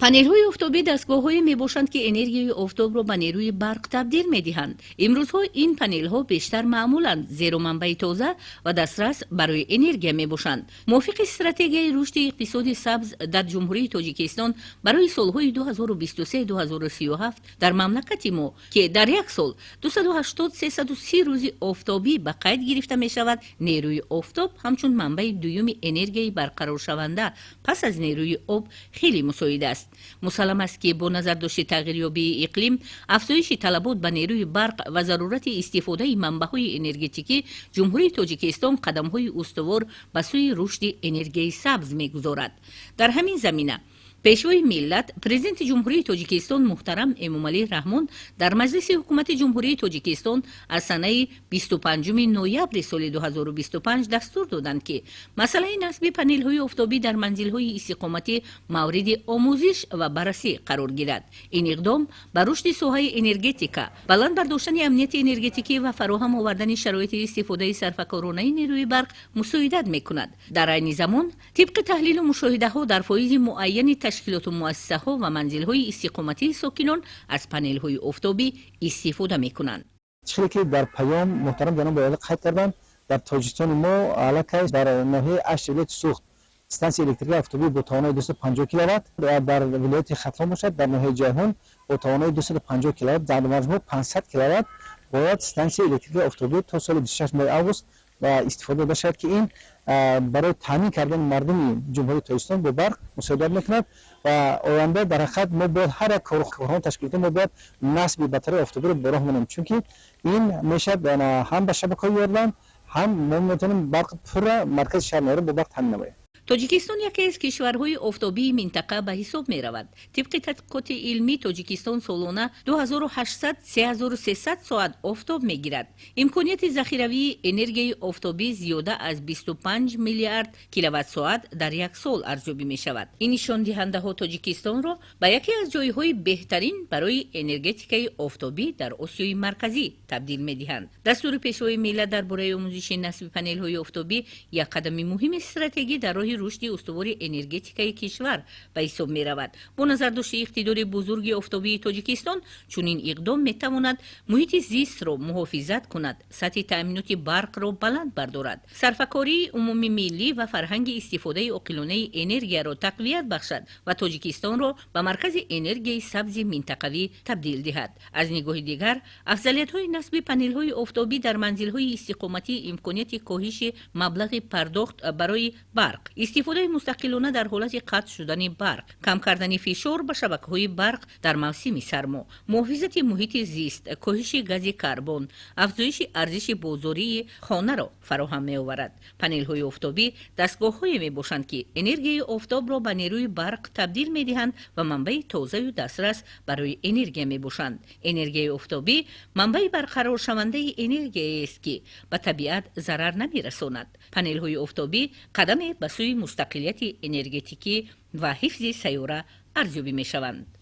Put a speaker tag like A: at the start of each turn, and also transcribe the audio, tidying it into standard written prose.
A: Панелҳои офтобӣ дастгоҳҳое мебошанд, ки энергияи офтобро ба нерӯи барқ табдил медиҳанд. Имрӯзҳо ин панелҳо бештар маъмуланд, зеро манбаи тоза ва дастрас барои энергия мебошанд. Мувофиқи стратегияи рушди иқтисоди сабз дар Ҷумҳурии Тоҷикистон барои солҳои 2023-2037, дар мамлакати мо, ки дар як сол 280-330 рӯзи офтобӣ ба қайд гирифта мешавад, нерӯи офтоб ҳамчун манбаи дуюми энергияи барқароршаванда пас аз нерӯи об хеле мусоид аст. Мусаллам аст, ки бо назардошти тағйирёбии иқлим, афзоиши талабот ба нерӯи барқ ва зарурати истифодаи манбаъҳои энергетикӣ, Ҷумҳурии Тоҷикистон қадамҳои устувор ба сӯи рушди энергияи сабз мегузорад. Дар ҳамин замина Пешвои миллат, Президенти Ҷумҳурии Тоҷикистон муҳтарам Эмомалӣ Раҳмон дар Маҷлиси Ҳукумати Ҷумҳурии Тоҷикистон аз санаи 25 ноябри соли 2025 дастур доданд, ки масъалаи насби панелҳои офтобӣ дар манзилҳои истиқоматӣ мавриди омӯзиш ва баррасӣ қарор гирад. Ин иқдом ба рушди соҳаи энергетика, баланд бардоштани амнияти энергетикӣ ва фароҳам овардани шароити истифодаи сарфакоронаи нерӯи барқ мусоидат мекунад. Дар айни замон, тибқи таҳлилу мушоҳидаҳо, дар фоизи муайяни ташкилоту муассисаҳо ва манзилҳои истиқоматии сокинон аз панелҳои офтобӣ истифода мекунанд.
B: Чизе ки дар паём муҳтарам ҷаноби олӣ қайд карданд, дар Тоҷикистони мо аллакай дар ноҳияи Ашт, вилояти Суғд стансияи электрикии офтобӣ бо тавонои 250 киловатт ва дар вилояти Хатлон бошад, дар ноҳияи Ҷайҳун бо тавонои 250 киловатт, дар маҷмӯъ 500 киловатт бояд стансияи электрикии офтобӣ то соли 26 моҳи август ба истифода дода шавад, ки ин барои таъмин кардани мардуми Ҷумҳурии Тоҷикистон бо барқ мусоидат мекунад. Ва оянда дар ҳақиқат мо бояд ҳар як корхона, ташкилоти мо бояд насби батареяи офтобиро ба роҳ монем, чунки ин мешавад ҳам ба шабакаҳои ёрдам, ҳам мо метавонем барқи пурра маркази шаҳр Ноҳияро бо барқ таъмин намоем.
A: Тоҷикистон яке аз кишварҳои офтобии минтақа ба ҳисоб меравад. Тибқи тадқиқоти илмӣ, Тоҷикистон солона 2800-3300 соат офтоб мегирад. Имконияти захиравии энергияи офтобӣ зиёда аз 25 миллиард киловатт-соат дар як сол арзёбӣ мешавад. Ин нишондиҳандаҳо Тоҷикистонро ба яке аз ҷойҳои беҳтарин барои энергетикаи офтобӣ дар Осиёи Марказӣ табдил медиҳанд. Дастури Пешвои миллат дар бораи омӯзиши насби панелҳои офтобӣ як қадами муҳими стратегӣ дар роҳи рушди устувори энергетикаи кишвар ба ҳисоб меравад. Бо назардошти иқтидори бузурги офтобии Тоҷикистон, чунин иқдом метавонад муҳити зистро муҳофизат кунад, сатҳи таъминоти барқро баланд бардорад, сарфакории умумимиллӣ ва фарҳанги истифодаи оқилонаи энергияро тақвият бахшад ва Тоҷикистонро ба маркази энергияи сабзи минтақавӣ табдил диҳад. Аз нигоҳи дигар, афзалиятҳои насби панелҳои офтобӣ дар манзилҳои истиқоматӣ имконияти коҳиши маблағи пардохт барои барқ, истифодаи мустақилона дар ҳолати қатъ шудани барқ, кам кардани фишор ба шабакаҳои барқ дар мавсими сармо, муҳофизати муҳити зист, коҳиши гази карбон, афзоиши арзиши бозории хонаро фароҳам меоварад. Панелҳои офтобӣ дастгоҳҳое мебошанд, ки энергияи офтобро ба нерӯи барқ табдил медиҳанд ва манбаи тозаю дастрас барои энергия мебошанд. Энергияи офтобӣ манбаи барқароршавандаи энергияест, ки ба табиат зарар намерасонад. Панелҳои офтобӣ қадаме ба сӯи мустақилияти энергетикӣ ва ҳифзи сайёра арзёбӣ мешаванд.